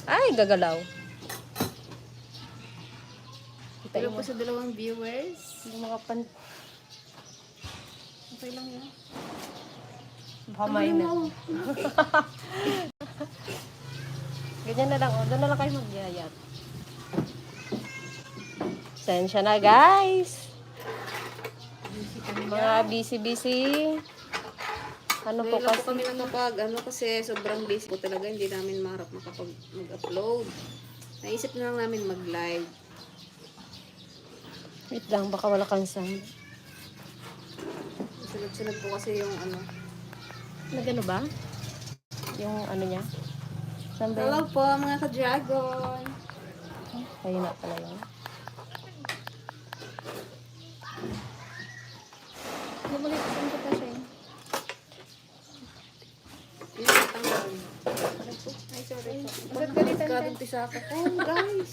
Ay, gagalaw. Pero po sa dalawang viewers. Yung mga pan... Okay lang yan. Hamay na. Ganyan na lang. O, doon na lang kayo magyayat. Sensya na, guys. Mga busy-busy. Ano po Ngayon lang po kasi? kami nakapag, kasi sobrang busy po talaga, hindi namin maharap mag-upload. Naisip na lang namin mag-live. Wait lang, baka wala kang sound. Sunod-sunod po kasi yung Nagano ba? Yung ano niya? Saan ba Hello yun? po mga ka-dragon! Ayun na pala yun. Bumalik ko pa pa siya. Yung tatanggal. Ay, sorry po. Ba't galitan ka? Umpisa ako. Oh, guys!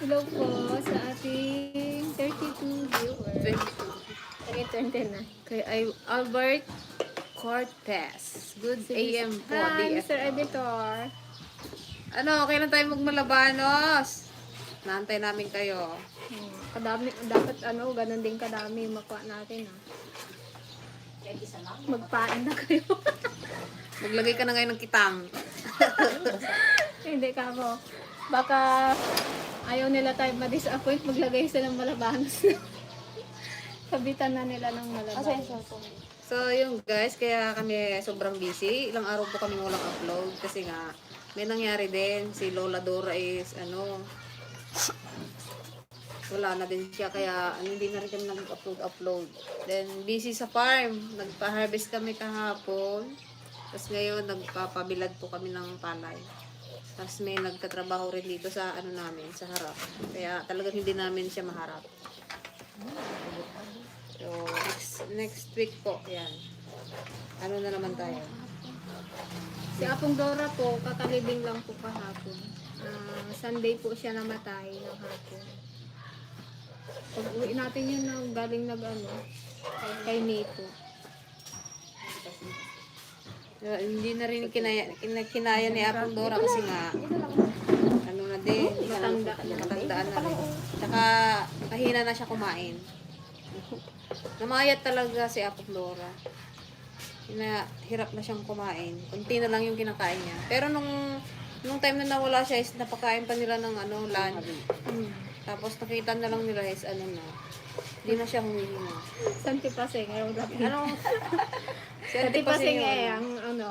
Hello po sa ating 32 viewers. 20 na. Kay Albert Cortez. Good AM po, Hi, DF. Mr. Editor. Ano, kailan tayo magmalabanos? Naantay namin kayo. Kadami, dapat ganun din kadami makuha natin Magpain na kayo. Maglagay ka na ngayon ng kitang. Hindi ka ako. Baka ayaw nila tayo ma-disappoint, maglagay sila ng malabanos. Kabitan na nila ng malabanos. So, yung guys, kaya kami sobrang busy. Ilang araw po kami walang upload kasi nga may nangyari din. Si Lola Dora is wala na din siya kaya hindi na rin kami nag-upload. Then, busy sa farm. Nagpa-harvest kami kahapon. Tapos ngayon, nagpapabilad po kami ng palay. Tapos may nagtatrabaho rin dito sa namin, sa harap. Kaya talagang hindi namin siya maharap. So, next week po, yan. Ano na naman tayo? Si Apong Dora po, kakalibing lang po kahapon. Sunday po siya namatay ng hapon. Pag uwi natin yun galing kay Nito. Hindi na rin kinaya ni Apong Dora kasi nga na din, matandaan na rin. Tsaka kahina na siya kumain. Namayat talaga si Apong Dora. Hirap na siyang kumain. Kunti na lang yung kinakain niya. Pero nung time na nawala siya is napakain pa nila ng lunch. Tapos nakita na lang nila is hindi na siya humihinga. Santi Paseng, ayaw gabi. Santi Santi Paseng yung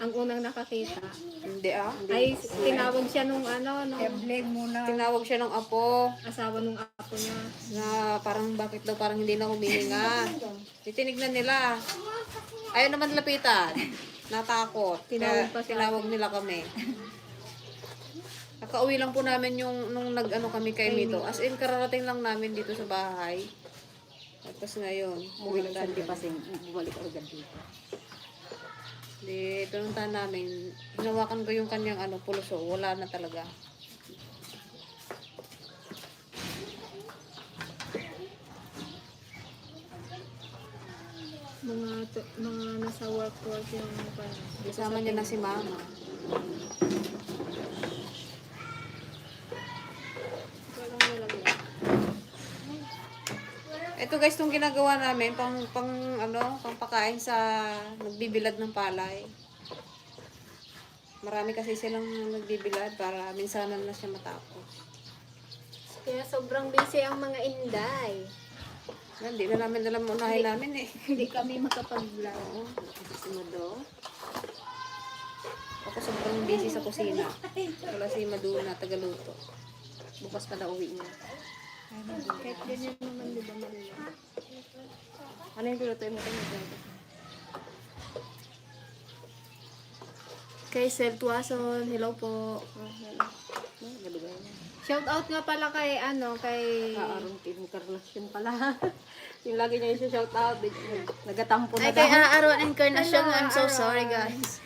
ang unang nakakita. Hindi Ay, tinawag siya nung tinawag siya ng apo asawa nung apo niya. na parang bakit daw parang hindi na humihinga. Titinignan nila. Ayaw naman lapitan. Natakot. Tinawag pa sa Tinawag nila kami. Nakauwi lang po namin nung kami kay Mito. As in, kararating lang namin dito sa bahay. Tapos ngayon, Bumalik sa di pasing, bumalik agad dito. di pinuntahan namin. Hinawakan ko yung kanyang pulso. Wala na talaga. Mga nasa work yung Kasama niya na si Mama. Ito guys, itong ginagawa namin pangpakain sa nagbibilad ng palay. Marami kasi silang nagbibilad para minsanan na siya matapos. Kaya sobrang busy ang mga inday. Hindi na namin alam unahin namin eh. Hindi kami makapag-vlog. Mado. Ako sobrang busy sa kusina. Wala si Madu na tagaluto. Bukas pa na uwi niya. Kahit ganyan naman, di ba, malala? Ano yung pilutuin mo tayo? Kay Sel Tuason, hello po. Galugay na. Shout out nga pala kay kay Aaron Team Encarnacion pala. Yung lagi niya yung shout out. Nagatampo na Ay, kay daw. Aaron Encarnacion. Hello, I'm so Aaron. sorry, guys.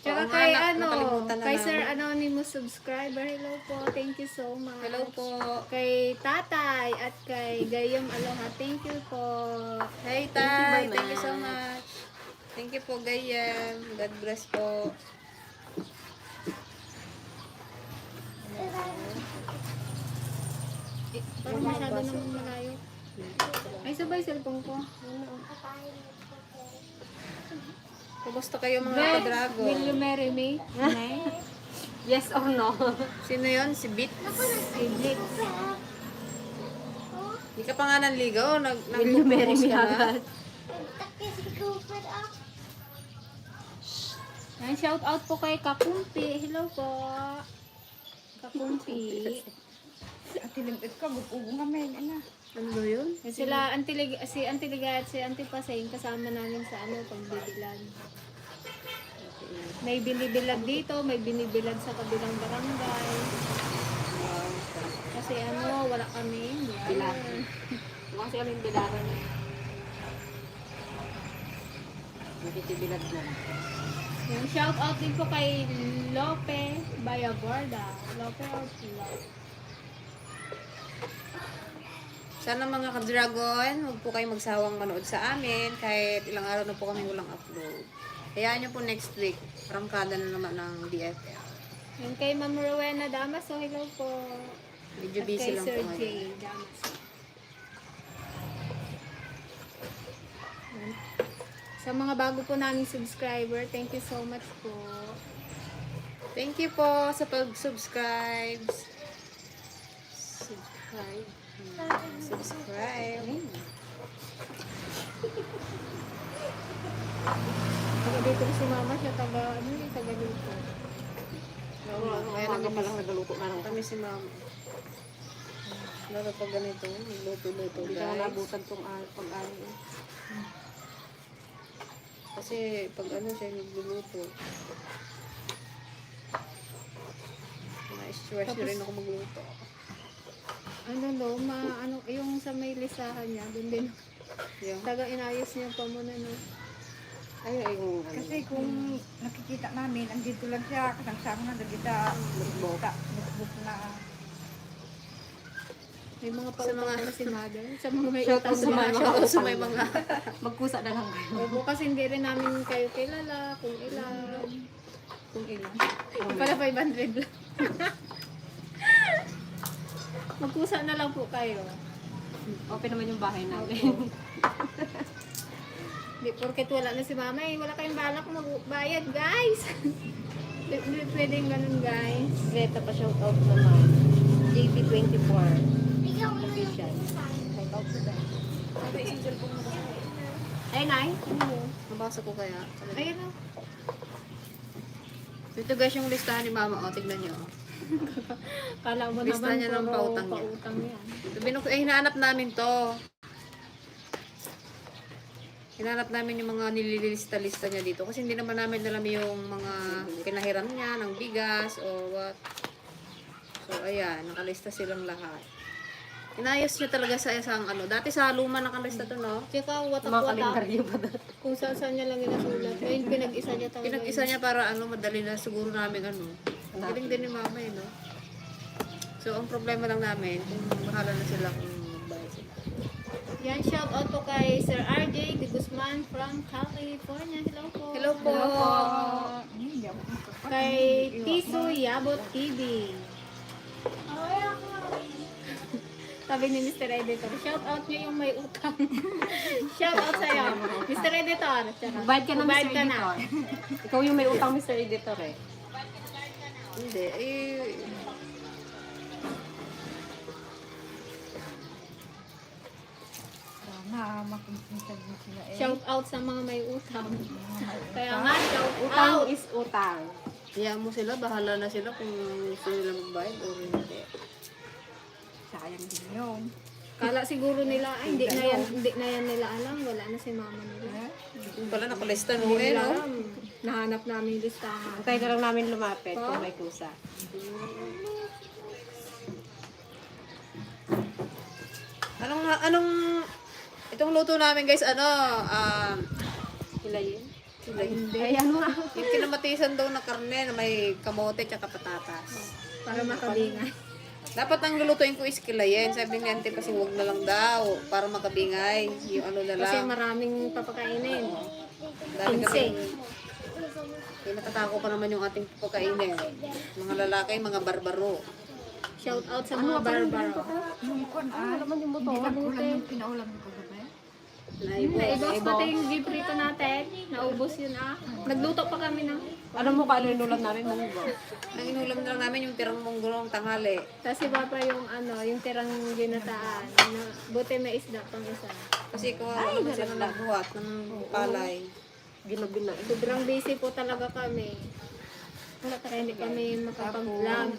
tsaka Oo nga, kay nakalimutan na kay namin. Sir Anonymous subscriber. Hello po. Thank you so much. Hello po. Kay Tatay at kay Gayom Aloha. Thank you po. Hey, Thank you Tay. very Thank you so much. much. Thank you po, Gayem. God bless po. Parang masyado naman malayo. Ay, sabay cellphone ko. Kumusta kayo mga Will ka-dragon? you marry me? Nay? Yes or no? Sino yon? Si Bit? Si Blix. Hindi ka pa nga nanligaw. Will you marry me ka na? agad? Yan, shout out po kay Kakumpi. Hello po. Kakumpi. Ano ba yun? Sila si Auntie Liga at si Auntie Paseng kasama namin sa pagbibilad. May binibilad dito, may binibilad sa kabilang barangay. Kasi wala kami. Bilad. Kasi kaming bilaran. Nakitibilad na. Yung shout out din po kay Lope Bayaguarda. Lope or Lope. Sana mga ka-dragon, huwag po kayo magsawang manood sa amin kahit ilang araw na po kami walang upload. Hayaan nyo po next week. Prangkada na naman ng DFL. Yung kay Ma'am Rowena Damas, so hello po. Medyo At busy kay lang Sir po J. ngayon. Damas. Yan. Sa mga bago po naming subscriber, thank you so much po. Thank you po sa pag-subscribe. Subscribe. Taga dito si Mama, siya taga dito. Kaya Umaga pa lang nagaluto na lang. kami si Mama. Lalo pag ganito, luto-luto Hindi ka na guys. nabutan tong pag-ano. Kasi pag ano siya nagluluto. Na-stress na rin ako magluto. Yung sa may listahan niya, dun din. Yung, Taga inayos niya pa muna, no? Ay, yung ano. Kasi kung nakikita namin, andito lang siya, kasama na kita, Lutbok. lukbok na. May mga Sa mga- pautang na si Mother. Sa mga may Shout utang out sa niya. mga- shout out sa may mga Magkusa na lang kayo. Opo, kasi hindi rin namin kayo kilala, kung ilan. Kung ilan. Yung pala 500 lang. Magkusa na lang po kayo. Open naman yung bahay namin. Hindi, porket wala na si Mama wala kayong balak magbayad, guys. Hindi pwedeng ganun, guys. Greta pa shout out naman. JB24. Official. Shout out sa dahil. Ay, Nay. Ano? Nabasa ko kaya. Ayun na. Ito guys yung listahan ni Mama. O, tignan nyo. Kala mo Lista naman niya ng puro pautang niya. pautang yan. Hinahanap namin to. Hinahanap namin yung mga nililista-lista niya dito. Kasi hindi naman namin alam yung mga pinahiram niya ng bigas o what. So, ayan. Nakalista silang lahat. Inayos niya talaga sa isang ano. Dati sa luma nakalista to, no? Tsaka Mga watak-watak. kalendaryo pa doon. Kung saan niya lang inasulat. Ngayon, pinag-isa niya talaga. Pinag-isa niya para ano, madali na siguro namin ano. Ang galing din ni Mama eh, no? So, ang problema lang namin, kung bahala na sila kung magbayad sila. Yan, shout out po kay Sir RJ de Guzman from California. Hello po. Hello po! Kay Tiso Yabot TV. Sabi ni Mr. Editor, shout out niyo yung may utang. Shout out sa'yo. Mr. Editor. Magbayad ka na, Magbayad Mr. ka na. Editor. Ikaw yung may utang, Mr. Editor eh. Hindi, eh... Sana makikinig mo sila Shout out sa mga may utang. Kaya nga, shout Utang out. is utang. Hayaan mo sila, bahala na sila kung gusto nila magbayad o hindi. Sayang din yun. Kala siguro nila, ay hindi na yan nila alam. Wala na si mama nila. Yung pala nakalista no, Hindi eh, nila no? alam. Nahanap namin yung listahan. Antay na lang namin lumapit kung may kusa. Anong, itong luto namin guys, hilayin? Hilayin. Ay, ano nga. Yung kinamatisan daw na karne na may kamote tsaka patatas. Para makabingay. Dapat ang lulutuin ko is kilayin. Sabi ni Auntie kasi huwag na lang daw para makabingay. Yung ano na Kasi lang. maraming papakainin. Dami kami. 15. Natatako pa naman yung ating pagkainin. Mga lalaki, mga barbaro. Shout out sa mga barbaro. Yung kon ay, naman yung hindi motor. lang kulang yung pinaulam ko gabi. Naibos pati yung gibrito natin. Naubos yun Nagluto pa kami ng... Alam mo kung ano yung ulam namin, munggo. Ang inulam na lang namin yung tirang munggulong tanghali. Kasi papa yung yung tirang ginataan. Buti may isda pang isa. Kasi ko naman sila nagbuhat ng palay. Ginabi na. Sobrang busy po talaga kami. Kaya hindi kami makapag-vlog.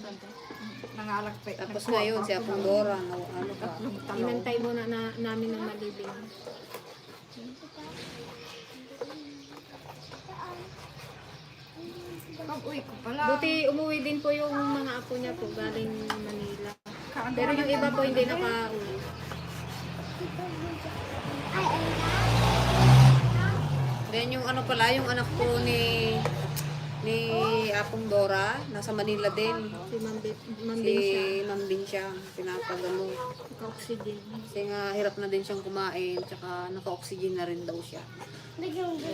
Nangalak pa. Tapos ngayon, si Apong Dora, ano pa. Inantay muna namin ng malibing. Pag-uwi ko pala. Buti umuwi din po yung mga apo niya po galing Manila. Pero yung iba po hindi naka-uwi. Then yung ano pala, yung anak ko ni Apong Dora, nasa Manila din. Si Ma'am Si Binsya. Ma'am Binsyang, pinapagano. Naka-oxygen. Kasi nga hirap na din siyang kumain, tsaka naka-oxygen na rin daw siya.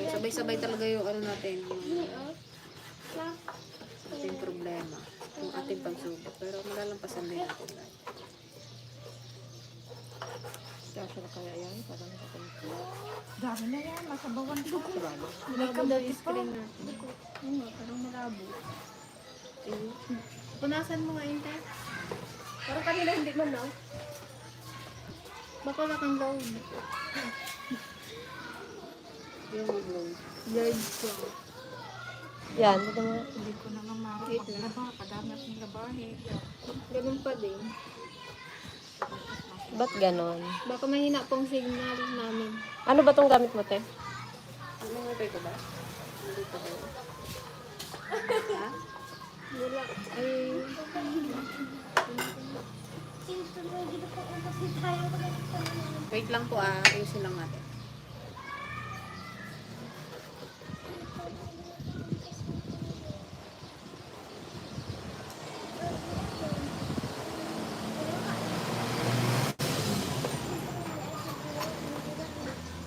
Sabay-sabay talaga yung ano natin, yung ating problema, yung ating pagsubok. Pero malalampasan din natin guys. Kasya na kaya yan? Parang Dami na yan, masabawan ko. Malabo daw yung screen natin. Oo, parang malabo. Punasan mo nga yung tayo. parang kanila hindi man lang. Baka wala kang load. Yung load. Blurred ko. Yan, ito mo. Hindi ko na nga Wait lang. makalaba. Kadami at ng labahe. Ganun pa din. Ba't ganon? Baka mahina pong signal namin. Ano ba tong gamit mo, te? Ano nga ko ba? Hindi pa ba? Ha? Wala. Ay, Wait lang po ayusin lang natin.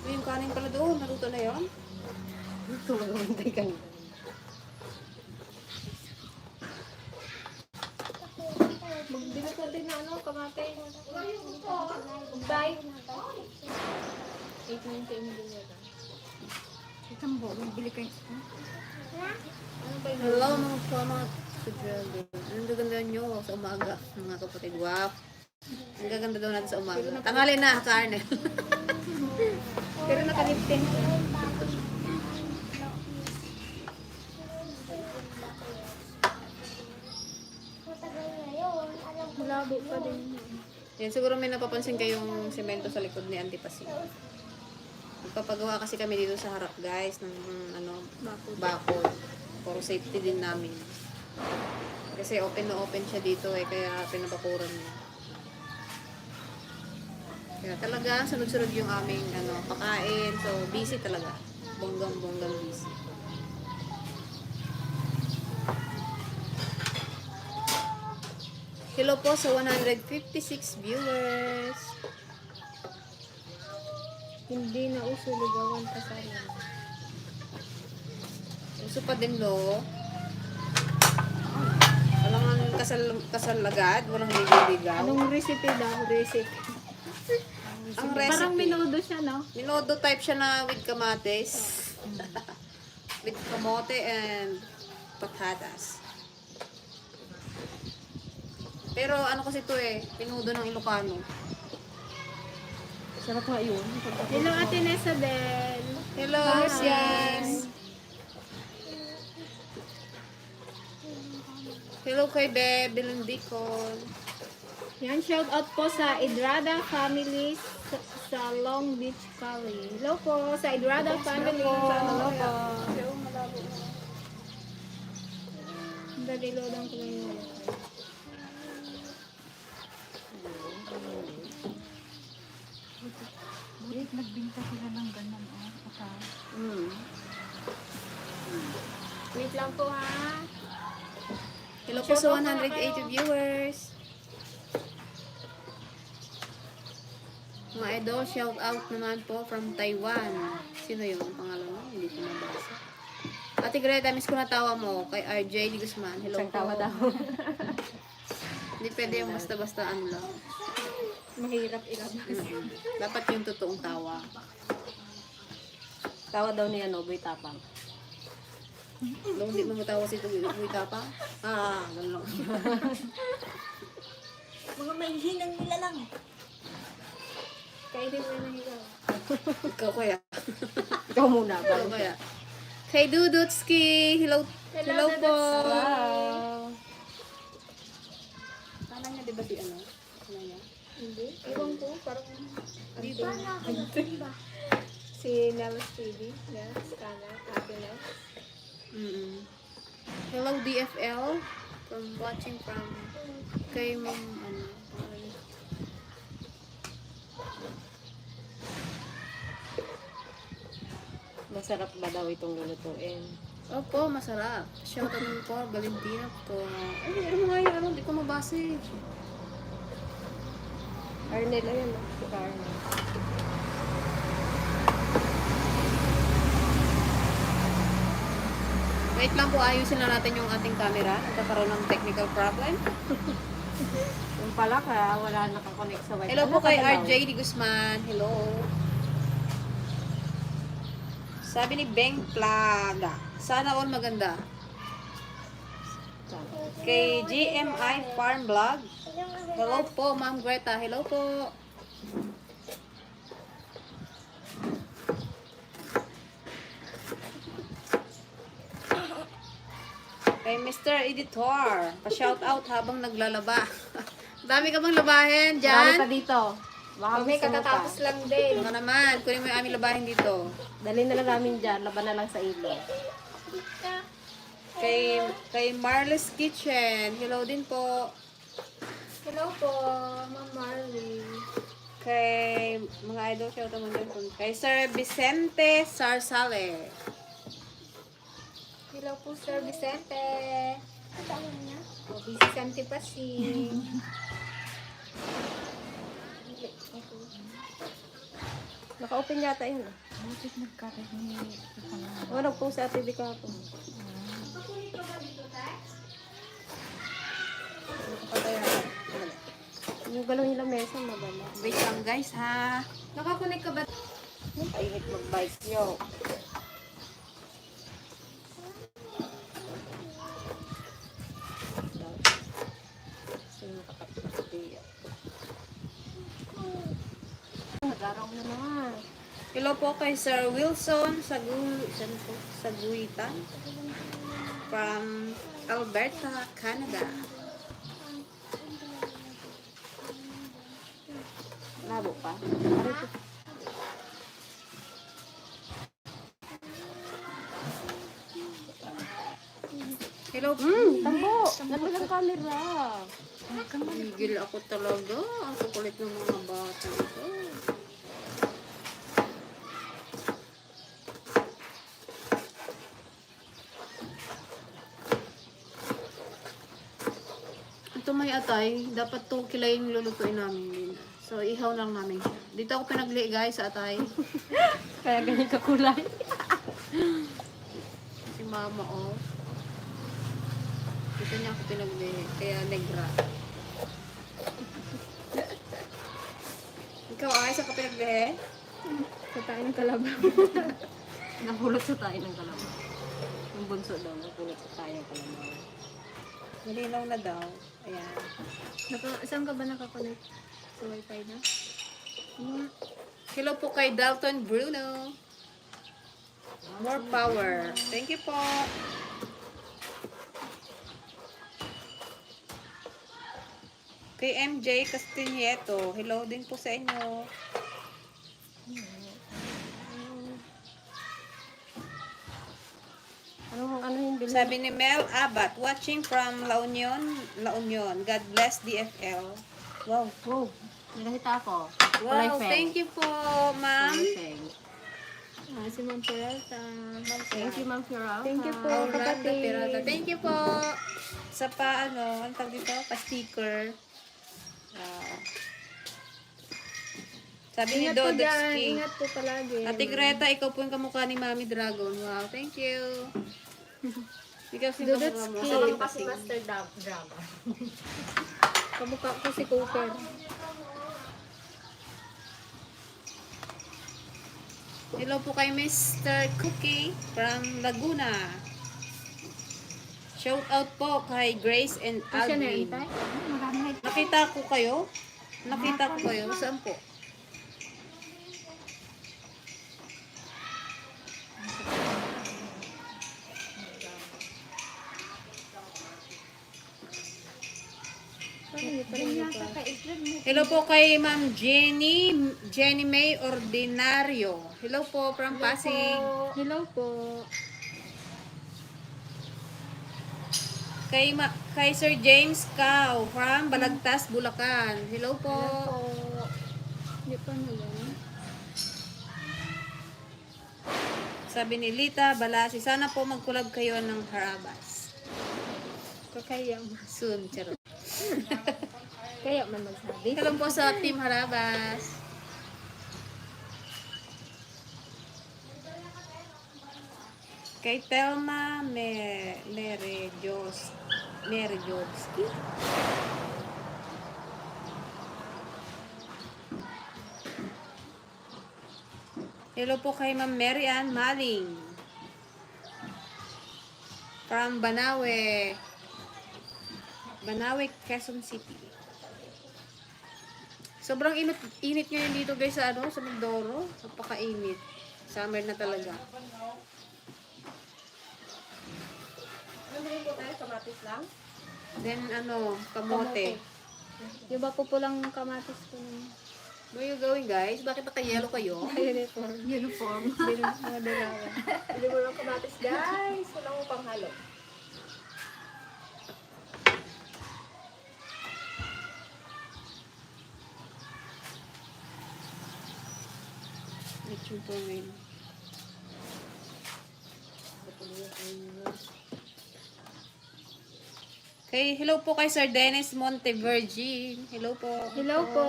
Yung kanin pala doon, naluto na yun? Ito, mag-umantay ka na. magbilas natin na kamate. Bye. 8.90 din yun. Isang buong bili kayo. Ano ba yun? Hello mga kadrago. Ang gaganda nyo sa umaga, mga kapatid. Wow. Ang gaganda daw natin sa umaga. Tanghali na, karne. Pero nakaliptin siya. Malabo pa din. Yan, siguro may napapansin kayong semento sa likod ni Auntie Pasing. Magpapagawa kasi kami dito sa harap guys ng bakod. For safety din namin. Kasi open na open siya dito kaya pinabakuran niya. Kaya talaga sunod-sunod yung aming pakain. So busy talaga. Bonggang busy. Hello po sa 156 viewers. Hindi na uso ligawan kasama. Uso pa din lo. Walang kasal agad, walang ligaw-ligaw. Anong recipe daw? Recipe. Ang Parang recipe. minudo siya, no? Minodo type siya na with kamates. With kamote and patatas. Pero ano kasi ito pinudo ng Ilocano. Sarap nga yun. Hello, Ate Nesabel. Hello, Hi. sis. Hello kay Beb Bilendicon. Yan, shout out po sa Idrada family sa Long Beach, Cali. Hello po sa Idrada family. Hello po. Dali loadang ko lang yun. Bulit nagbinta sila ng ganun, oh. Ata. Wait lang po ha. Hello po sa 180 viewers. Mga idol, shout out naman po from Taiwan. Sino yung pangalan mo? Hindi ko mabasa. Ate Greta, miss ko na tawa mo kay RJ Di Guzman. Hello Isang po. tawa daw. Hindi pwede yung basta-basta ano lang. Mahirap ilabas. Dapat yung totoong tawa. Tawa daw ni ano, Boy Tapang. Nung hindi mo matawa si Tuwi Tapa. Ganun lang. Mga may hinang nila lang. Kaya din mo na higaw. Ikaw kaya. Ikaw muna. Ikaw kaya. Kay Dudutski. Hello. Hello po. Wow. Kala niya diba si ano? Kala niya? Hindi. Ewan ko. Parang Di ba? si Nels TV. Nels. Kana. Ate Nels. Hello DFL. From watching from kay Ma'am ano. pangalan niya? Masarap ba daw itong lulutuin? Opo, masarap. Shout out mo po, Valentina ko. Ay, ano nga yun? Ano? Di ko mabasa eh. Arnel, ayun. Si Arnel. Wait lang po, ayusin na natin yung ating camera. Nagkakaroon ng technical problem. Yung pala ka, wala nakakonect sa wifi. Hello po Ano kay ka daw? RJ Di Guzman. Hello. Sabi ni Beng Plaga. Sana all maganda. Kay GMI Farm Vlog. Hello po, Ma'am Greta. Hello po. Kay Mr. Editor. Pa-shout out habang naglalaba. Dami ka bang labahin Marami dyan? pa dito. Baka Kami gusto mo pa. katatapos lang din. Ano naman, kunin mo yung aming labahin dito. Dali na lang namin dyan. Laban na lang sa ilog. Kay Marley's Kitchen. Hello din po. Hello po, Ma'am Marley. Kay mga idol, shout out naman din po. Kay Sir Vicente Sarsale. Hello po, Sir Vicente. O, busy Santi Pasing. Naka-open yata yun. Bulit nagkaroon ni Oo, nag-post sa TV kahapon. Yung galaw nila mesa, mabala. Wait lang guys ha. Nakakunik ka ba? Painit mag-bike nyo. Sino nakakapagpapaya? Nag-araw na naman. Hello po kay Sir Wilson Saguitan from Alberta, Canada. Labo pa. Hello. Tambo! Nagpalang camera. Higil ako talaga. Ang kukulit ng mga bata ito. Ito may atay. Dapat 2 kilo yung lulutuin namin din. So, ihaw lang namin siya. Dito ako pinagli guys sa atay. Kaya ganyan kakulay. Si mama oh. Dito niya ako pinagli. Kaya negra. Ikaw ay sa ka pinagli? Sa tayo ng kalabaw. Nahulot sa tayo ng kalabaw. Yung bunso daw, nahulot sa tayo ng kalabaw. Malinaw na daw. Ayan. Saan ka ba nakakunik? Sa wifi na? Hello po kay Dalton Bruno. More power. Thank you po. Kay MJ Castinieto. Hello din po sa inyo. Ano yung bilhin? Sabi ni Mel Abat, watching from La Union. La Union. God bless DFL. Wow, wow. Nakita ako. Wow, thank you po, ma'am. Si Ma'am Peralta. Thank you, Ma'am Fiorel. Thank you po, Orlando kapatid. Pirata. Thank you po sa ano, ang tawag dito, pa-sticker. Wow. Sabi ni Ingat po Dodot dyan. King. Ingat po palagi. Ate Greta, ikaw po yung kamukha ni Mami Dragon. Wow, thank you. Ikaw si Dodot kamukha mo. King. Sabi Ako pa kasi Master Dragon. Kamukha ko si Cooper. Hello po kay Mr. Cookie from Laguna. Shout out po kay Grace and Siya na Alvin. yun, tay? Marami. Nakita ko kayo? Nakita ko kayo? Saan po? Ganyan sa ka-itlog mo. Hello po kay Ma'am Jenny May Ordinario. Hello po from Pasig. Hello po. Kay Sir James Cao from Balagtas, Bulacan. Hello po. Hindi pa na yan. Sabi ni Lita Balasi, sana po mag-collab kayo ng Harabas. Kakaya. Soon, charot. Kaya man magsabi. Hello po sa Team Harabas. Kay Telma Merejowski. Hello po kay Ma'am Mary Ann Maling. From Banawe, Quezon City. Sobrang init ngayon dito guys sa sa Mindoro. Napakainit. Summer na talaga. Nandun po tayo, kamatis lang. Then kamote. Yung ba po lang kamatis ko nun? Where you going guys? Bakit naka-yellow kayo? Uniform. Uniform. Mga dalawa. Hindi mo lang kamatis, guys. Wala mo pang halo. Lechon po ngayon. Hello po kay Sir Dennis Montevirgin. Hello po. Hello po.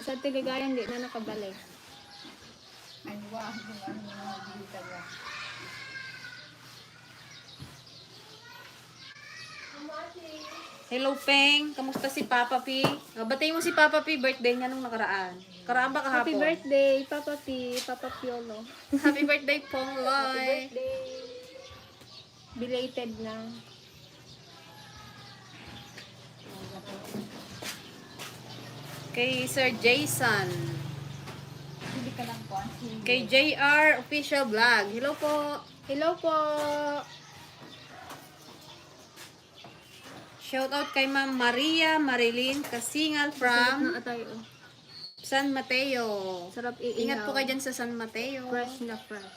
Sa Tiligayan, di na nakabalik. Ay, wow. Yung ano yung nabili niya. Hello Peng. Kamusta si Papa P? Batiin mo si Papa P. Birthday niya nung nakaraan. Karaan ba kahapon? Happy birthday, Papa P, Papa Piolo. Happy birthday, Pongloy. Belated na. Kay Sir Jason. Bili ka lang po. Kay JR Official Vlog. Hello po. Hello po. Shout out kay Ma'am Maria Marilyn Kasingal from tayo. San Mateo. Sarap iihaw. Ingat po kayo dyan sa San Mateo. Fresh na fresh.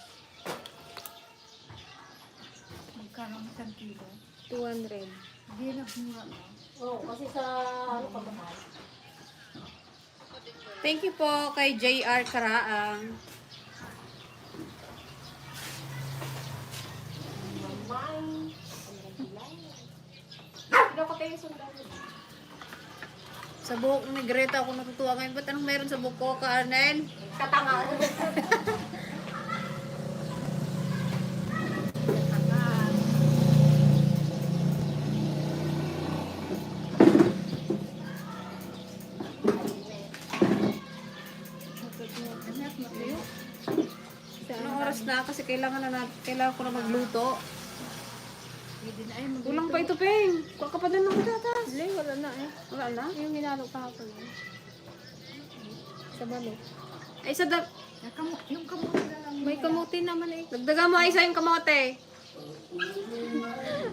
Magkano ang isang kilo? 200. Hindi na mura na. Oo, kasi sa ano ka mahal. Thank you po kay JR Karaang. Mamay. Hindi ko tayo sundalo. Sa buhok ni Greta ako natutuwa ngayon. Ba't anong meron sa buhok ko, Arnel? Katangal. Anong oras na? Kasi kailangan ko na magluto. Hindi na ay Kulang pa ito, Peng. Kuha ka pa din ng patatas. Hindi, wala na eh. Wala na? Yung hinalo kahapon. Sa balo. Ay, yung kamote na lang. May kamuti naman eh. dagdagan mo ay isa yung kamote.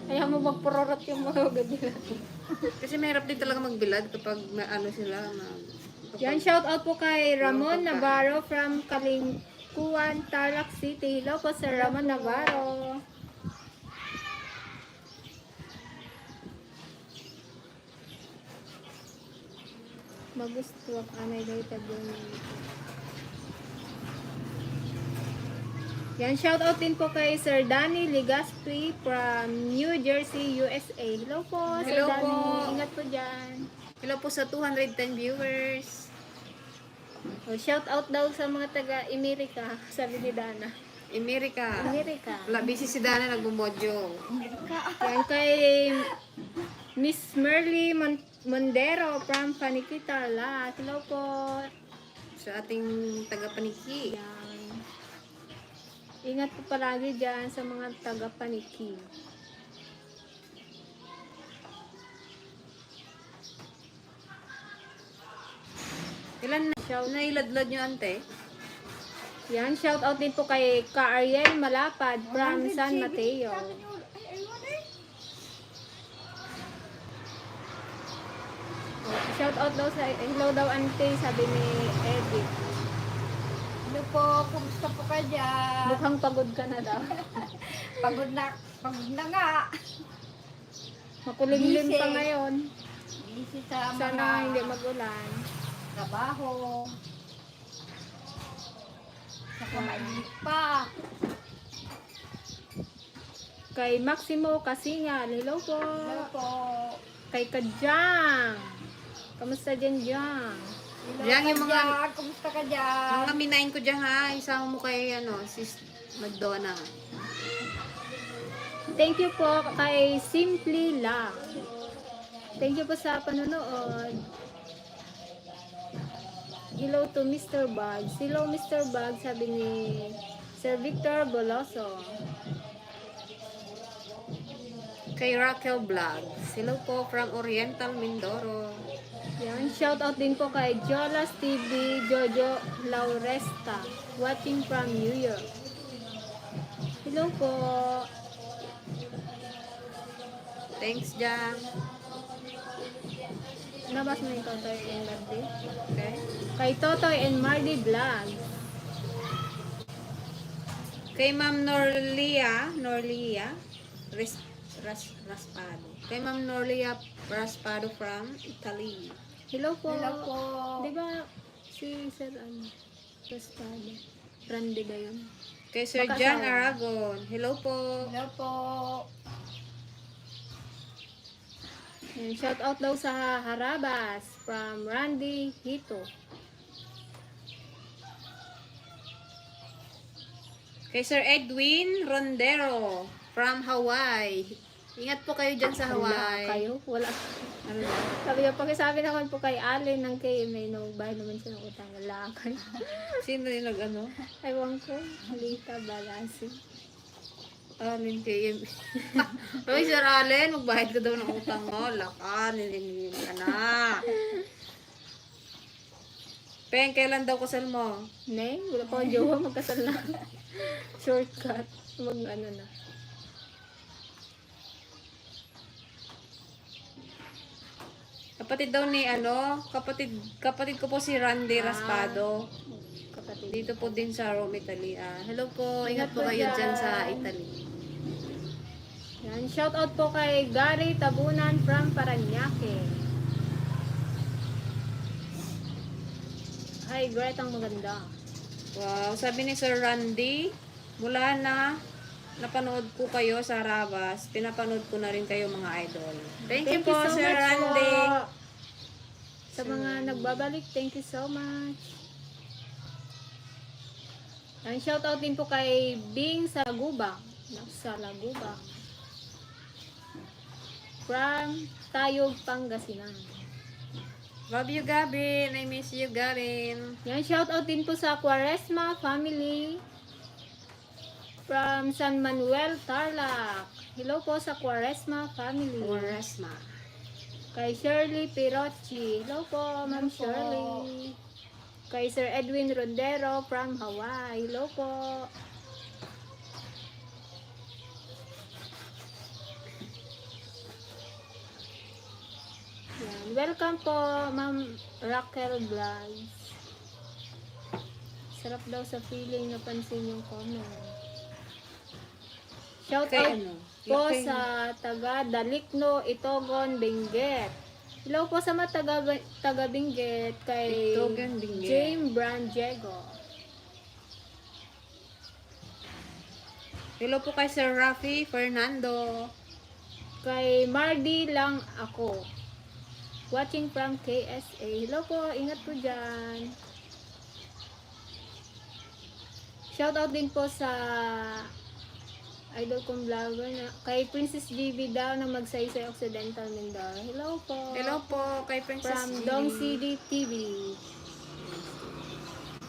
Ayaw mo magpororot yung mga ganyan. Kasi mahirap din talaga magbilad kapag sila. Yan, shout out po kay Ramon Navarro from Kalingkuan, Tarlac City. Hello po Sir Ramon Navarro. Magustuhan anay daw tabon. Yan, shout out din po kay Sir Danny Legaspi from New Jersey, USA. Hello po, Sir Hello Danny. po. Ingat po dyan. Hello po sa 210 viewers. Oh, shout out daw sa mga taga-Amerika, sabi ni Dana. America. Amerika. Wala, busy si Dana nagmumodyo. Yan kay Miss Merly Mondero from Panikita Lat. Hello po. Sa ating taga-paniki. Yan. Ingat po palagi dyan sa mga taga-Paniki. Ilan na nailadlad nyo, ante? Yan, shout out din po kay Ka-Ariel Malapad from San Mateo. Shout out daw sa hello daw ante, sabi ni Edith. Ano po, kumusta po ka dyan? Mukhang pagod ka na daw. Pagod na nga. Makulimlim Busy. pa ngayon. Busy sa mga Sana hindi magulan. trabaho. Saka mainit pa. Kay Maximo Kasingan, hello po. Hello po. Kay Kadyang. Kamusta dyan, Jang? Hello Diyan ka yung mga- dyan. Kumusta ka dyan? Mga minayin ko dyan ha. Isama mo kay sis Madonna. Thank you po kay Simply Lang. Thank you po sa panonood. Hello to Mr. Bugs. Hello Mr. Bugs, sabi ni Sir Victor Boloso. Kay Raquel Vlogs. Hello po from Oriental Mindoro. Yan, shout out din po kay Jolas TV, Jojo Lauresta, watching from New York. Hello po. Thanks, Jang. Nabas mo yung Totoy and Mardy? Okay. Kay Totoy and Mardy Vlog. Kay Ma'am Norlia Raspado. Kay Ma'am Norlia Raspado from Italy. Hello po. Hello po. Di ba si Sir Raspado? Randy ba yun? Kay Sir Baka John sa- Aragon. Hello po. Hello po. Yan, shout out daw sa Harabas from Randy Hito. Kay Sir Edwin Rondero from Hawaii. Ingat po kayo dyan sa Wala Hawaii. kayo? Wala. Ano na? Sabi niya, pakisabi naman po kay Allen ng KMA, no, bayad naman siya ng utang. Wala kayo. Sino yung nag-ano? Ewan ko. Halita Balasi. Alin kay Hoy, Sir Allen, magbayad ka daw ng utang mo. Laka, nilingin ka na. Peng, kailan daw kasal mo? Ne, wala pa akong jowa, magkasal na. Shortcut. Ano na. Kapatid daw ni kapatid ko po si Randy Raspado. Kapatid. Dito po din sa Rome, Italy. Hello po, Ingat ingat po po kayo dyan. dyan sa Italy. Yan, shout out po kay Gary Tabunan from Paranaque. Hi, Gret, ang maganda. Wow, sabi ni Sir Randy, mula na napanood ko kayo sa Rabas, pinapanood ko na rin kayo mga idol. Thank you po, so Sir much Randy. po. Sa mga nagbabalik, thank you so much. Ang shout out din po kay Bing Salagubang. Salagubang. From Tayog, Pangasinan. Love you, Gabin. I miss you, Gabin. Yan, shout out din po sa Quaresma family from San Manuel, Tarlac. Hello po sa Quaresma family. Oresma. Kay Shirley Pirocci. Hello po, Ma'am Hello po. Shirley. Kay Sir Edwin Rondero from Hawaii. Hello po. Yan. Welcome po, Ma'am Raquel Vlogs. Sarap daw sa feeling na pansin yung comment. Shout Kay out ano? po Kay- sa taga Dalikno, Itogon, Benguet. Hello po sa mga taga-Benguet kay Itogan Benguet. James Branjego. Hello po kay Sir Rafi Fernando. Kay Mardy lang ako. Watching from KSA. Hello po, ingat po dyan. Shoutout din po sa idol kong vlogger na kay Princess GB daw na Magsaysay Occidental Mindoro. Hello po. Hello po kay Princess From Gini. Dong City TV.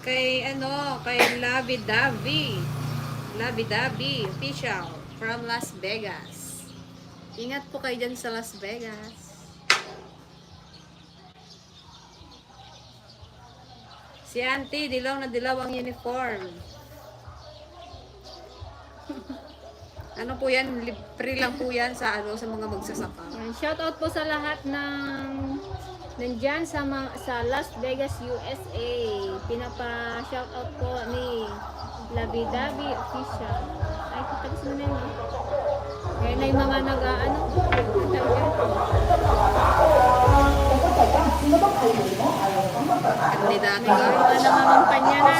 Kay Labi Davi official from Las Vegas. Ingat po kayo dyan sa Las Vegas. Si Auntie, dilaw na dilaw ang uniform. Ano po yan? Free lang po yan sa mga magsasaka. Yan, shoutout po sa lahat ng nandyan sa Las Vegas, USA. Pinapa-shoutout po ni Labi-Dabi Official. Ay, tapos mo na yun. Kaya na yung mga nag-ano. Kandidato. Nagawa na mamampanya na.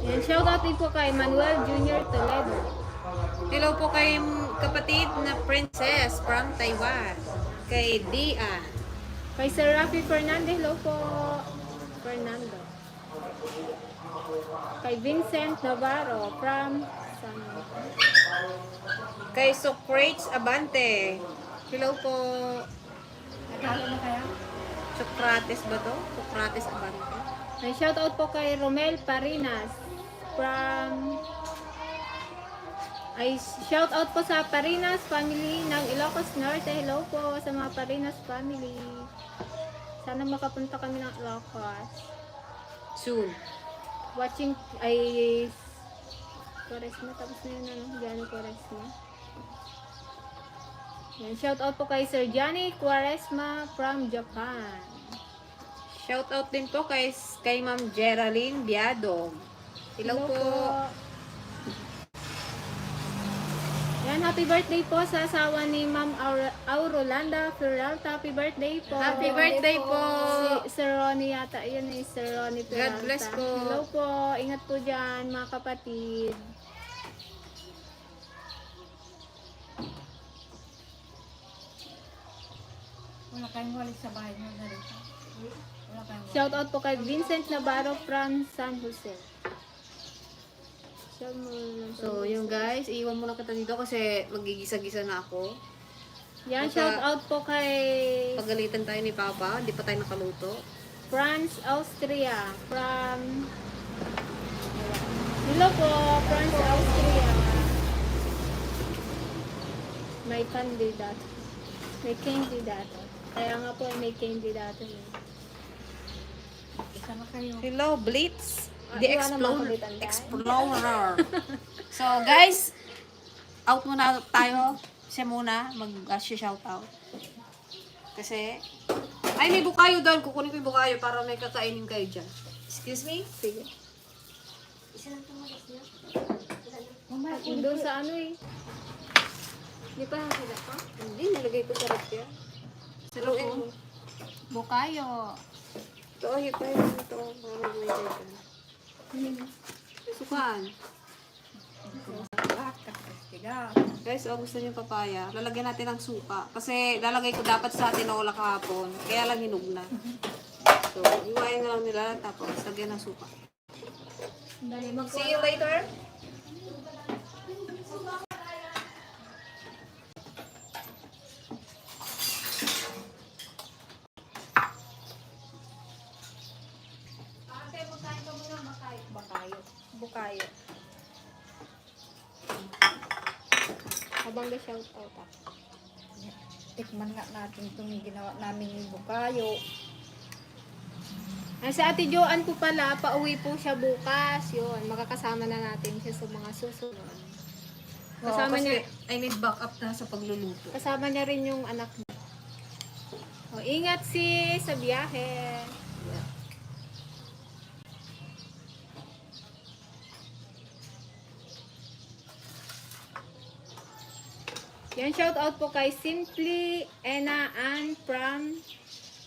Yan, shoutout din po kay Manuel Jr. Toledo. Hello po kay kapatid na princess from Taiwan. Kay Dian. Kay Sir Rafi Fernandez, hello po. Fernando. Kay Vincent Navarro from San. Kay Socrates Abante. Hello po. Nagkala na kaya? Socrates ba to? Socrates Abante. May shoutout po kay Romel Parinas from shoutout po sa Parinas family ng Ilocos Norte. Hello po sa mga Parinas family. Sana makapunta kami ng Ilocos. Soon. Watching Quaresma, tapos na yun Johnny Quaresma. Yan, shoutout po kay Sir Johnny Quaresma from Japan. Shoutout din po kay Ma'am Geraldine Biado. Hello po. Yan, happy birthday po sa asawa ni Ma'am Aurolanda Peralta. Happy birthday po. Happy birthday po. Si Sir Ronnie yata. Yun eh, Sir Ronnie Peralta. God bless po. Hello po. Ingat po dyan, mga kapatid. Wala kayong walis sa bahay mo na rin. Wala kayong walis. Shout out po kay Vincent Navarro from San Jose. So, yung guys, iwan muna kita dito kasi magigisa-gisa na ako. Yan, Baka- shout out po kay Pagalitan tayo ni Papa, hindi pa tayo nakaluto. France, Austria. From hello po, France, Austria. May kandidato. May kandidato. Kaya nga po may kandidato yun. Isa na kayo. Hello, Blitz. The iwanan mo ako Explorer. dito, Tay. Explorer. So, guys, out muna tayo. Siya muna, mag-shoutout. Kasi, ay, may bukayo doon. Kukunin ko yung bukayo para may kakainin kayo dyan. Excuse me? Sige. Isa lang tumagas niya. Doon sa ano eh. Di pa sila pa? Hindi, nilagay ko sa rep yan. Saluin mo. Bukayo. Ito, hipay mo ito. Para mag-lagay ka. Sukaan. Kastiga. Guys, gusto niyo papaya. Lalagyan natin ng suka. Kasi lalagay ko dapat sa tinola kahapon. Kaya lang hinug na. So, iwain na lang nila. Tapos, lagyan ng suka. Dali See you later. Bukayo. Habang shout out ah. Tikman nga natin itong ginawa namin yung bukayo. Ay, sa Ate Joanne po pala, pauwi po siya bukas. Yun, makakasama na natin siya sa mga susunod. Kasama niya, I need backup na sa pagluluto. kasama niya rin yung anak niya. O, ingat sa biyahe. Yan, shout out po kay Simply Ena Ann from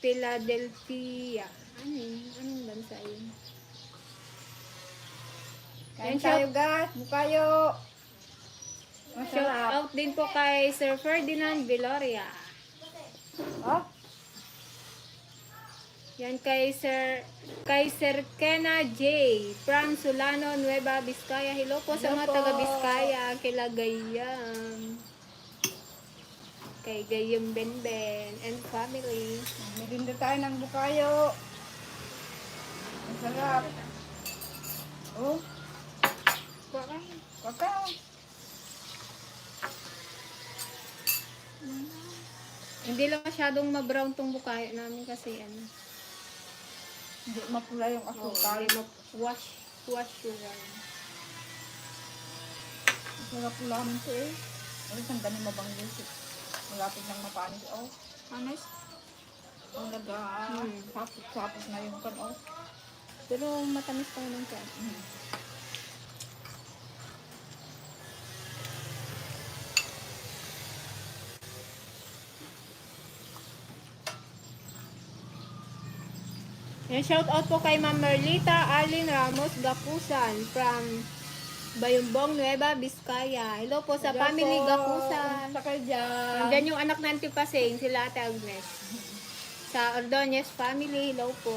Philadelphia. Ano yun? Anong bansa yun? Kain tayo guys, bukayo. Shout Masarap. out din po kay Sir Ferdinand Viloria. Oh, Yan kay Sir Kena J from Solano, Nueva Vizcaya. Hello po sa Hello mga po. taga Vizcaya, kila Gayam. Kay Gayam Benben and family. merienda tayo ng bukayo. Masarap. Oh, kakao. Hindi lang masyadong ma-brown tong bukayo namin kasi ano. Hindi mapula yung asukal. Hindi wash yung Masarap ulamin ito eh. Alis, ang dami mabanglis. Malapit ng mapanis. Oh, honest. Oh, sapos na yung kan. Oh. Pero matamis pa naman siya. Yan, shout out po kay Ma'am Merlita Arlene Ramos Gakusan from Bayumbong, Nueva Vizcaya. Hello po sa family Gakusan. Sa kayo dyan. Nandyan yung anak ng Tipasing, sila Ate Agnes. Sa Ordonez family, hello po.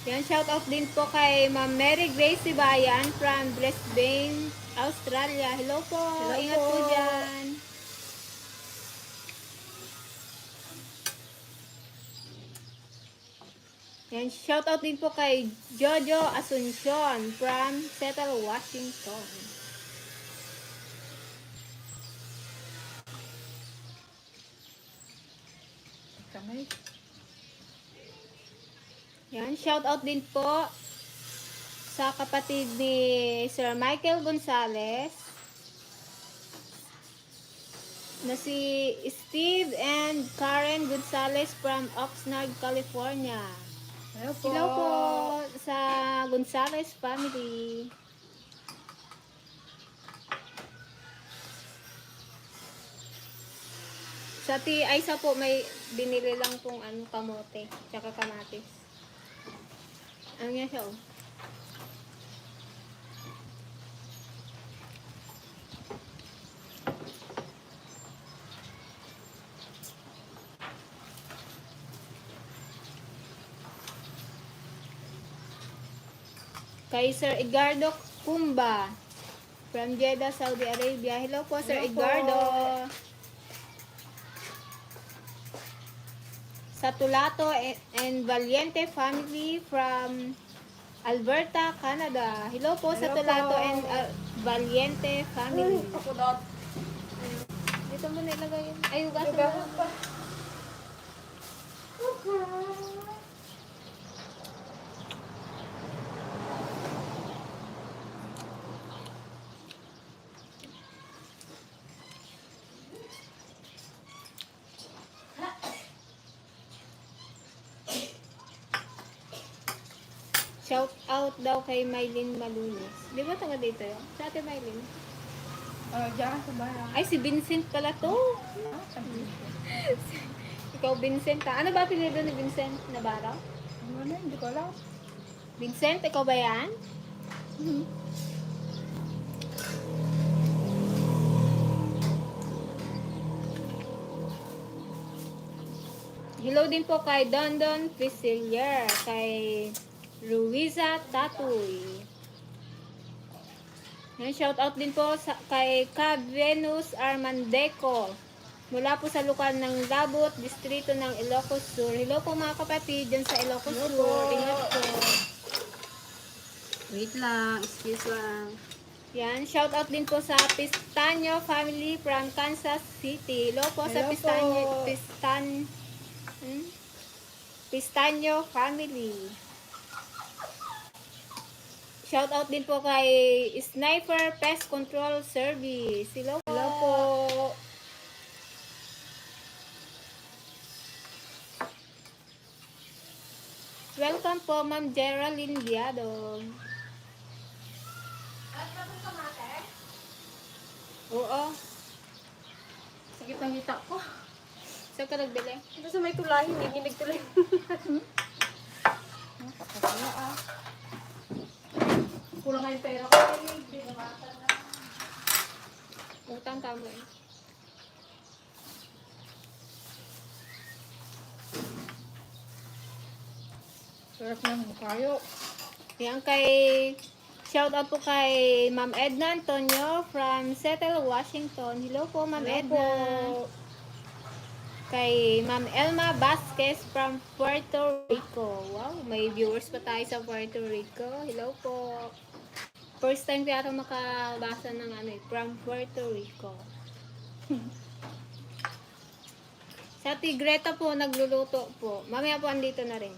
Yan, shout out din po kay Ma'am Mary Grace Sibayan from Brisbane, Australia. Hello po, Hello ingat po po. dyan. Yan, shout out din po kay Jojo Asuncion from Seattle, Washington. Kamay. Yan, shout out din po sa kapatid ni Sir Michael Gonzalez na si Steve and Karen Gonzalez from Oxnard, California. Hello po. Hello po sa Gonzalez family. Sa Ati Aisa po may binili lang pong ano, kamote tsaka kamatis. Ano nga siya oh? Kay Sir Edgardo Kumba from Jeddah, Saudi Arabia. Hello po, Sir Hello po. Edgardo. Sa Tulato and Valiente family from Alberta, Canada. Hello po sa Hello Tulato po. and Valiente family. Kapunot. Dito mo nilagay yun. Ay, hugasan mo. Hugasan pa. Shout out daw kay Mylene Malunis. Di ba taga dito yun? Sa ate Mylene. Diyan sa bahay. Ay, si Vincent pala to. Ikaw, Vincent ha? Ano ba pinili ni Vincent Navarro? Ano na, hindi ko alam. Vincent, ikaw ba yan? Hello din po kay Dondon Fisilier, kay Ruiza Tatoy. Yan, shout out din po kay Cab Venus Armandeco. Mula po sa lokal ng Labot, distrito ng Ilocos Sur. Hello po mga kapatid dyan sa Ilocos Hello Sur. po. Ingat po. Wait lang, excuse lang. Yan, shout out din po sa Pistanyo family from Kansas City. Hello po sa Hello Pistanyo, po. Pistanyo family. Shout out din po kay Sniper Pest Control Service. Hello po. Hello po. Welcome po, Ma'am Geraldine Diado. Kita-kita ko. Saan ka nagbili? Ito sa may tulahin, nanginig tuloy. Napakasaya ah. Kulang nga yung pera ko. Utang tama eh. Sarap ng bukayo. Yan kay... Shout out po kay Ma'am Edna Antonio from Seattle, Washington. Hello po, Ma'am Edna. Kay Ma'am Elma Vasquez from Puerto Rico. Wow, may viewers pa tayo sa Puerto Rico. Hello po. First time ko yata makabasa ng ano eh, from Puerto Rico. Sa Tigreta po, nagluluto po. Mamaya po andito na rin.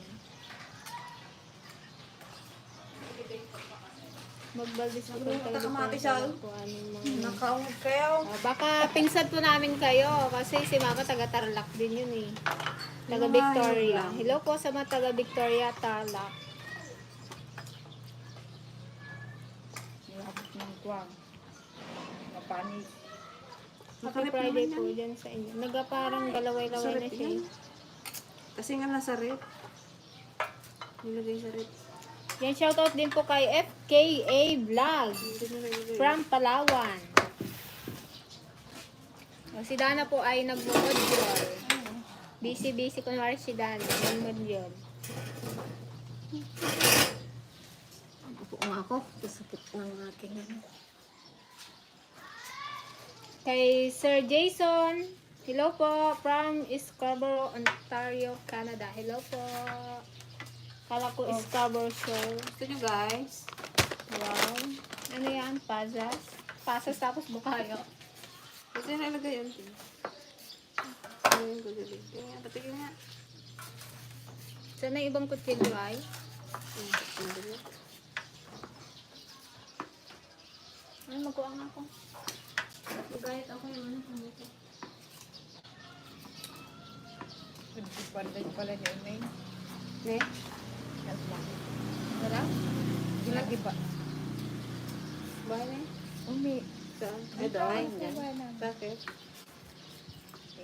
Magbaldis po tayo po anong mga... Nakaungod kayo. Baka pinsan po namin kayo kasi si Mama taga Tarlac din yun eh. Taga Victoria. Hello po sa mga taga Victoria, Tarlac. Nilabot ng tuwang. Napanig. Happy Friday po dyan sa inyo. Parang galaway-laway na siya. Kasi nga nasa rep. Nilagay sa rep. Yan, shoutout din po kay FKA Vlog from Palawan. Si Dana po ay nag-modyol. Busy-busy kunwari si Dana. Nag-modyol. Upo nga ako. Sakit ng aking ano. Kay Sir Jason. Hello po from Scarborough, Ontario, Canada. Hello po. Kala ko Scarborough Show. Gusto nyo guys? Wow. Ano yan? Pasas? Pasas tapos bukayo. Kasi nalagay yun. Ayun, gagaling. Kaya, patigil nga. Saan ang ibang kutsilyo ay? Ay, magkuha nga ako. Magayat ako yung ano kung ito. Nagsipanday pala niya yun eh. Ne? Wala? Lagi ba? Bahay na Umi. Saan? Ay, dahay. Bakit?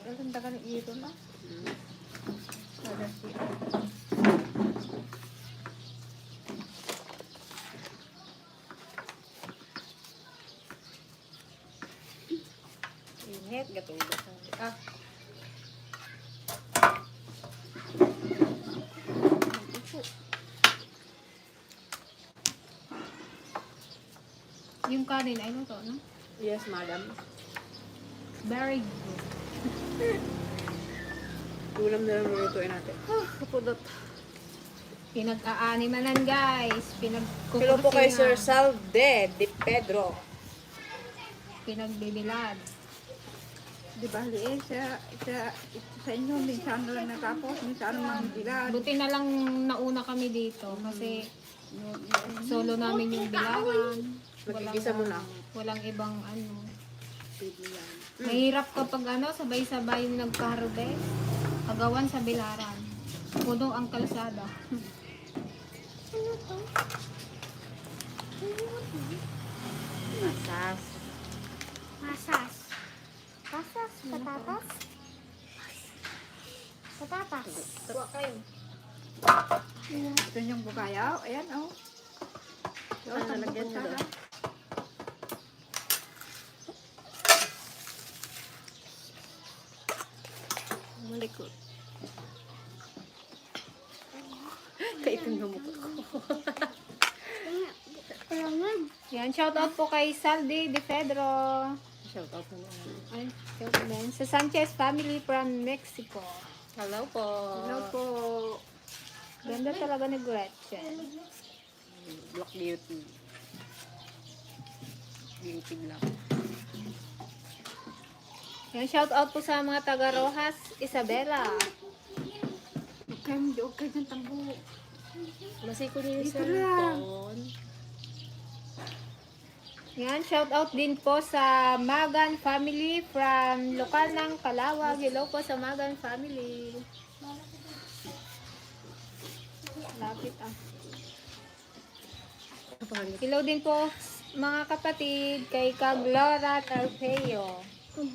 Ang taga ng ito na. Wala siya. Init, gatulog. Ah, Yung kanin ay luto, no? Yes, madam. Very good. Ulam na lang lutuin natin. kapudot. Pinag-aanimanan, guys. Hello po kay Sir Pinagkukursingan. Salde de Pedro. Pinagbibilad. Di ba, liit sa inyo, minsan lang natapos, minsan mang bilad. Buti na lang nauna kami dito kasi solo namin yung bilaran. Magigisa mo lang. Walang ibang ano. Mahirap kapag ano, sabay-sabay yung nagka-harvest. Agawan sa bilaran. Puno ang kalsada. Masas. Masas. Masas, patatas. Patatas. Tuwa kayo. Ito yung bukayaw. Ayan, oh. Ano nalagyan mo doon? Malikot. Kaipin na mukha ko. Yan, shoutout po kay Saldi de Pedro. Shout out na naman. Ay, shoutout din. Sa Sanchez family from Mexico. Hello po. Hello po. Ganda talaga ni Gretchen. Black Beauty. Beauty Black. Yan, shoutout po sa mga taga Rojas, Isabela. Huwag kayo ng tambo. Masiko niyo yung Dito lang. cellphone. Yan, shoutout din po sa Magan family from lokal ng Calawag. Hello po sa Magan family. Lapit ah. Hello din po mga kapatid kay Kaglora Tarpeo. And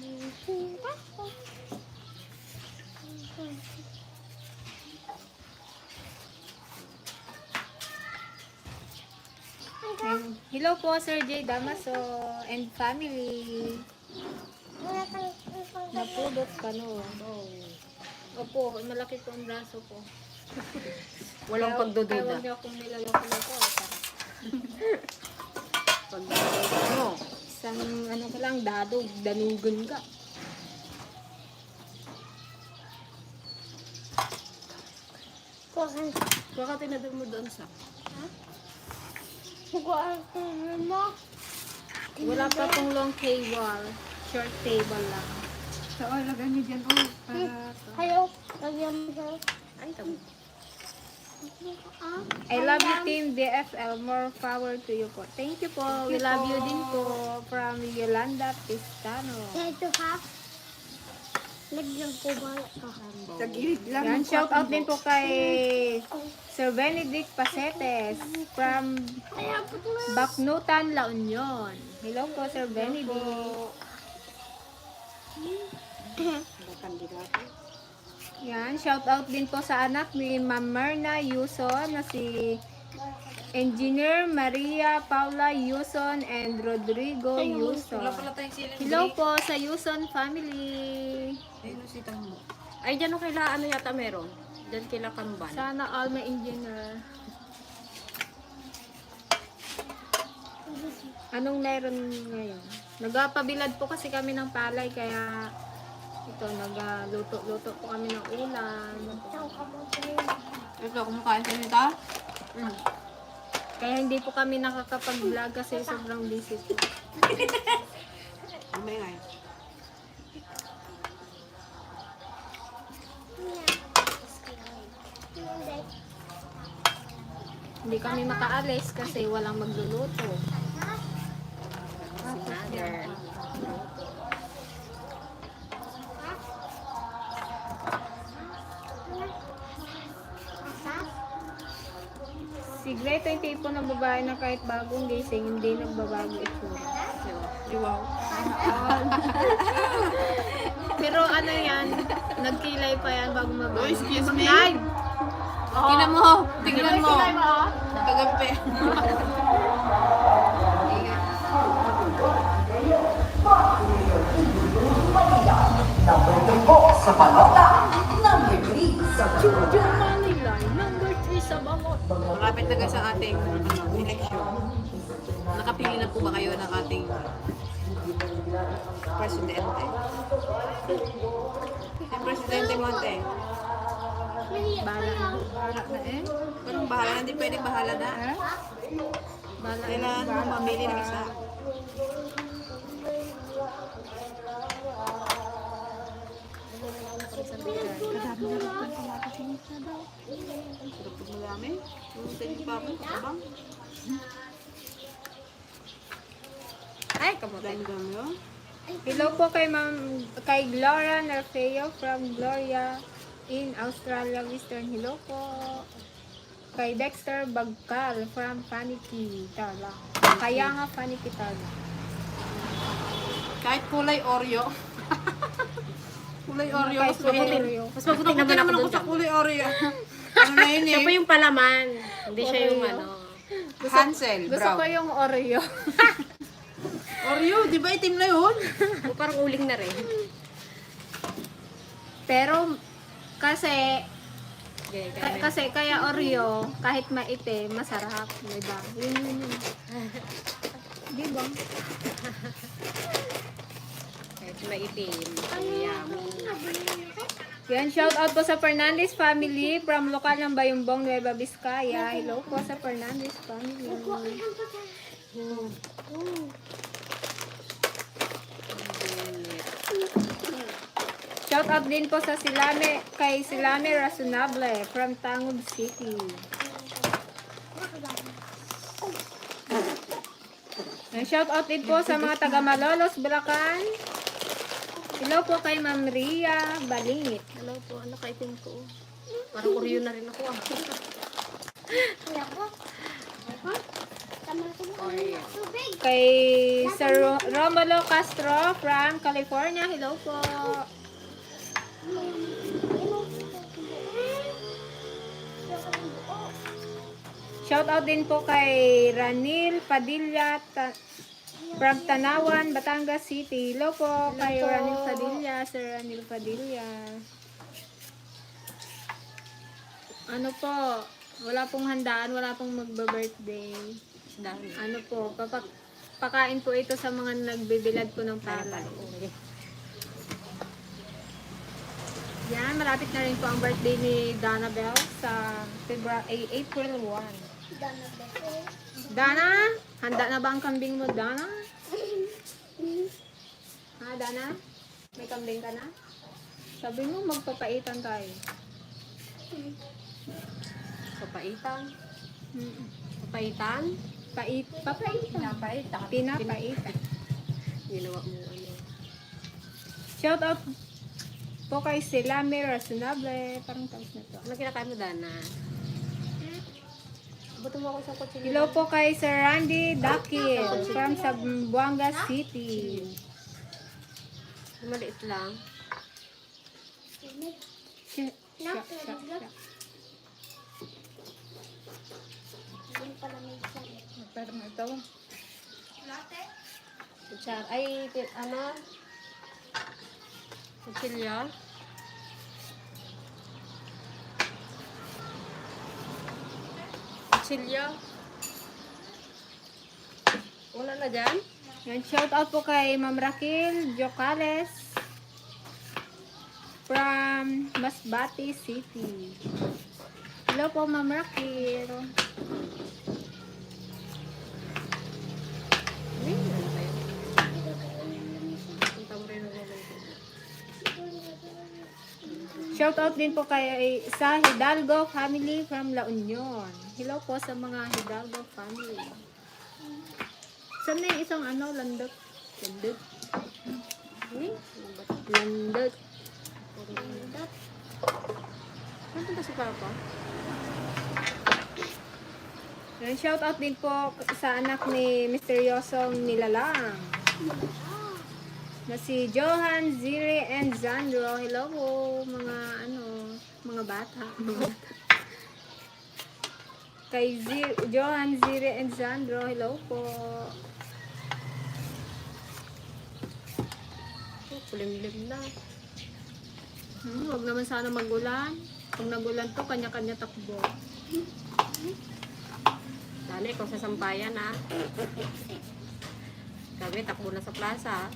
hello po, Sir J. Damaso and family. Napudot ka no. Opo, malaki po ang braso ko. Walang Kaya pagdududa. huwag niyo akong nilaloko-loko. Ano? Isang ano ka lang, dadog, danugan ka. Baka tinadal mo doon sa... Wala pa pong long table, short table lang. So, lagay niyo dyan. Oh, para... Hello, lagyan mo daw. Ay, tama. I love you team DFL, more power to you po. Thank you po, we love you din po from Yolanda Pistano. Ito ha. Lagyan ko ba ito? Sa gilid lang. Yan, shout out din po kay Sir Benedict Pacetes from Baknutan, La Union. Hello po, Sir Benedict. Yan, shout out din po sa anak ni Ma'am Myrna Yuson na si Engineer Maria Paula Yuson and Rodrigo Yuson. Wala pala tayong siling. Hello po sa Yuson family. Ayun, sitang mo. Ay, dyan o kaila, ano yata meron? Dyan kila Kamban. Sana all may engineer. Anong meron ngayon? Nagpabilad po kasi kami ng palay kaya ito, nagluto-luto po kami ng ulam. Ito, kumakain sa nita. Kaya hindi po kami nakakapag-vlog kasi sobrang busy po. May ngayon. Hindi kami makaalis kasi walang magluluto. Mother. Si Greta yung tipo ng babae na kahit bagong gising, hindi nagbabago itsura. Wow. Pero ano yan, nagkilay pa yan bago mag- Oh, excuse me? Live! Tingnan mo. Tingnan mo. Nagkilay mo, oh. Kagabi. Sa balota, number 3 sa Jojo Manila, number 3 sa bangot. Malapit na guys ang ating election. Nakapili na po ba kayo ng ating presidente? Yung presidente mo ate. Bala na. Bahala na eh. Parang bahala na, hindi pwedeng bahala na. Bala na. Kailangan mo mamili ng isa. Sarap pag marami. Sa inyo pa ako, kabang. Ay, kamote. Dami-dami yun. Hello po kay Gloria Narfeo from Gloria in Australia Western. Hello po. Kay Dexter Bagkal from Paniki, Tala. Kaya nga Paniki, Tala. Kahit kulay Oreo. Kulay Oreo. Kahit Mas mabuti. Oreo. Mas mabuti Mabuti naman naman ako ako doon. sa kulay Oreo. Ano na yun Siya eh? pa yung palaman. Hindi siya yung Oreo. ano. Hansel, Gusto brown. ko yung Oreo. Oreo, di ba itim na yun? O parang uling na rin. Pero kasi Okay, kasi kaya Oreo kahit maitim masarap, di ba? Yun. Di ba? kahit maitim. Yummy. Yan, shout out po sa Fernandez family from lokal ng Bayumbong, Nueva Vizcaya. Hello po sa Fernandez family. Shout out din po sa kay Silame Rasunable from Tangub City. And shout out din po sa mga taga Malolos, Bulacan. Hello po kay Ma'am Ria Balingit. Hello po, ano kaitim ko? Parang Oreo na rin ako. Ako. Kay Sir Romulo Castro from California. Hello po. Shout out din po kay Ranil Padilla from Tanawan, Batangas City. Hello po kay Ranil Padilla, Sir Ranil Padilla. Ano po, wala pong handaan, wala pong magba-birthday. Ano po, pakain po ito sa mga nagbibilad po ng palay. Yan, malapit na rin po ang birthday ni Dana Bell sa April 1. Dana, handa na ba ang kambing mo, Dana? Ha, Dana? May kambing ka na? Sabi mo, magpapaitan tayo. Papaitan. Papaitan? Papaitan. Pinapaitan. Ginawa mo ano. Shout out po kay Silami Rasunable. Parang tapos na to. Ano kinakain mo, Dana? Buto mo ako sa kotse. Hello po kay Sir Randy Dakil from Zamboanga City. Maliit lang. Pero mo ito. Kutsara. Ay, ano? Kutsilyo. Kutsilyo. Wala na dyan? Yan, shout out po kay Ma'am Raquel Jocales from Masbate City. Hello po, Ma'am Raquel. Hindi, ano ba yun? Punta mo rin ang mga. Shout out din po kay sa Hidalgo family from La Union. Hello po sa mga Hidalgo family. Saan na yung isang ano, landot? Landot? Landot. Saan punta si Papa? Yan, shout out din po sa anak ni Misteryosong Nilalang. Na si Johan, Ziri, and Zandro. Hello po, mga mga bata. Kay Johan, Ziri, and Zandro. Hello po. Kulimlim na. Huwag naman sana magulan. Pag nagulan to, kanya-kanya takbo. Dana, ikaw sa sampayan ha. Kami, takbo na sa plaza.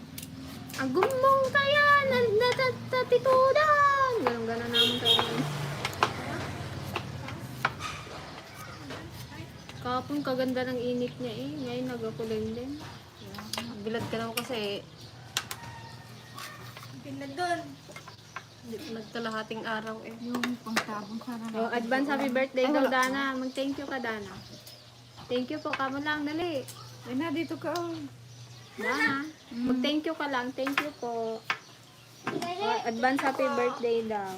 Ang gumong kaya, natatitudan. Ganun-ganon naman tayo. Kapon, kaganda ng init niya eh. Ngayon nagakulim din. Bilad ka na kasi. Pinag doon. Nagkalahating araw eh. Yung pangtabong sana. Oh, advance happy birthday daw, Dana. Mag-thank you ka, Dana. Thank you po. Kamo lang, dali. Ay na, dito ka. Dana, mag-thank you ka lang. Thank you po. Oh, advance happy birthday daw.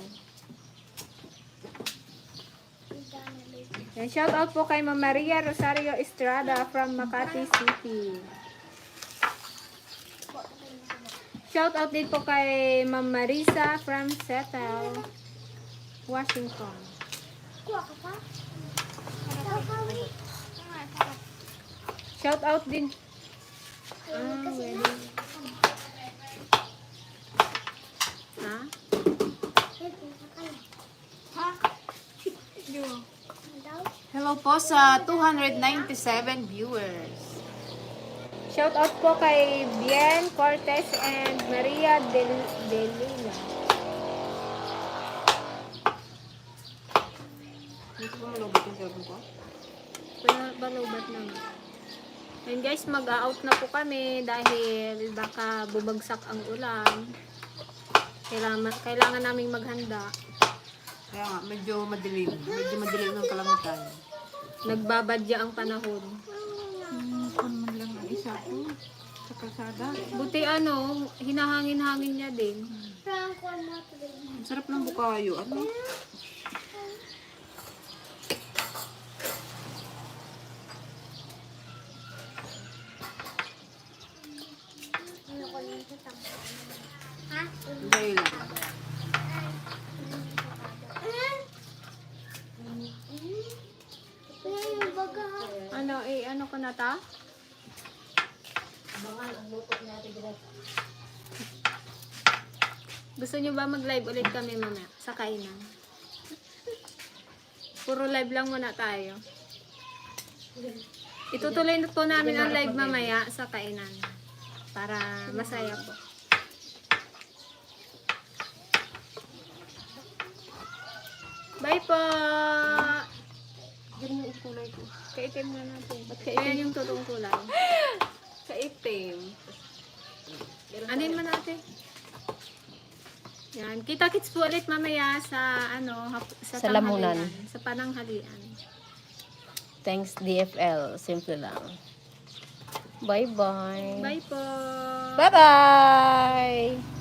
Yan, shout out po kay Ma'am Maria Rosario Estrada from Makati City. Shout out din po kay Ma'am Marisa from Seattle, Washington. Shout out din. Wedding. Ha? Hello po sa 297 viewers. Shout out po kay Bien Cortez and Maria Delina. Dito ba malubot yung cellphone ko? Balubat na nga. And guys, mag-out na po kami dahil baka bumagsak ang ulan. Kailangan naming maghanda. Kaya nga, medyo madilim. Medyo madilim ng kalangitan. Nagbabadya ang panahon. Kung man lang ang isa ko. Sa kalsada. Buti hinahangin-hangin niya din. Ang sarap ng bukayo. Ano? Ha? Enjoy lang. Kuya, yung baga. Ano, ano ko na ta? Abangan ang luto natin direct. Gusto nyo ba mag-live ulit kami mamaya sa kainan? Puro live lang muna tayo. Itutuloy po namin ang live mamaya sa kainan. Para masaya po. Bye po! Ganyan yung kulay ko. Kaitim na natin. Ba't kaitim? Ayan yung totoong kulay. Kaitim. Anin mo natin. Yan. Kita-kits po ulit mamaya sa Sa tanghalian. lamunan. Sa pananghalian. Thanks DFL. Simple lang. Bye-bye. Bye po! Bye-bye!